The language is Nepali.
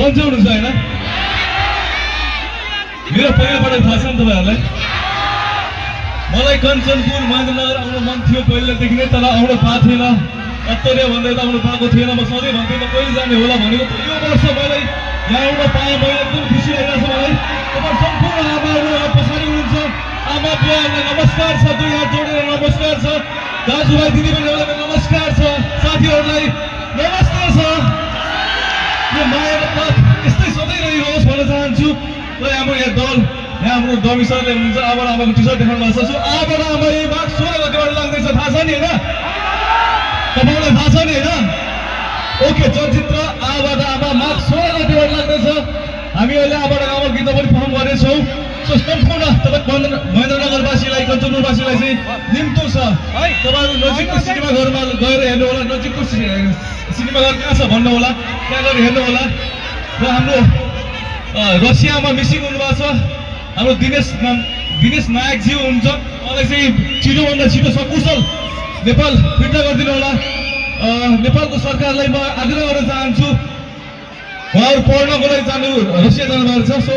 सन्चै हुनुहुन्छ होइन? मेरो पहिलोपटक थाहा छ नि तपाईँहरूलाई। मलाई कञ्चनपुर महेन्द्रनगर आउनु मन थियो पहिलेदेखि नै, तर आउनु पाएको थिएन। अत्तरे भन्दै त आउनु पाएको थिएन। म सधैँ भन्थेँ त कहिले जाने होला भनेको। यो वर्ष मलाई यहाँ आउन पाएँ, मैले एकदम खुसी लागिरहेको छ मलाई। तपाईँ सम्पूर्ण आमाहरू यहाँ पछाडि हुनुहुन्छ, आमा बुवाहरूलाई नमस्कार छ, दुई हात जोडेर नमस्कार छ। दाजुभाइ दिदीबहिनीहरूलाई नमस्कार छ, साथीहरूलाई नमस्ते छ। यो मायाको पथ यस्तै सधैँ रहिरहोस् भन्न चाहन्छु। र हाम्रो यहाँ दल, यहाँ हाम्रो डमी सरले हुनुहुन्छ, आबाट आमाको टी सर्ट देखाउनु भएको छ। आबाट आमा यही माघ 16 गतिबाट लाग्दैछ, थाहा छ नि होइन? तपाईँलाई थाहा छ नि होइन? ओके, चलचित्र आबाट आमा माघ 16 गतिबाट लाग्दैछ। हामी अहिले आबाट आमा गीत पनि पर्फर्म गर्नेछौँ। सो सम्पूर्ण तपाईँ महेन्द्रनगरवासीलाई, कञ्चनपुरवासीलाई चाहिँ निम्तो छ, तपाईँहरू नजिकको सिनेमा घरमा गएर हेर्नु होला। नजिकको सिनेमा घर कहाँ छ भन्नु होला, त्यहाँ गएर हेर्नु होला। र हाम्रो रसियामा मिसिङ हुनुभएको छ हाम्रो दिनेश नायकज्यू हुनुहुन्छ। उहाँलाई चाहिँ छिटोभन्दा छिटो सकुशल नेपाल फिर्ता गरिदिनु होला। नेपालको सरकारलाई म आग्रह गर्न चाहन्छु, उहाँहरू पढ्नको लागि रसिया जानुभएको छ। सो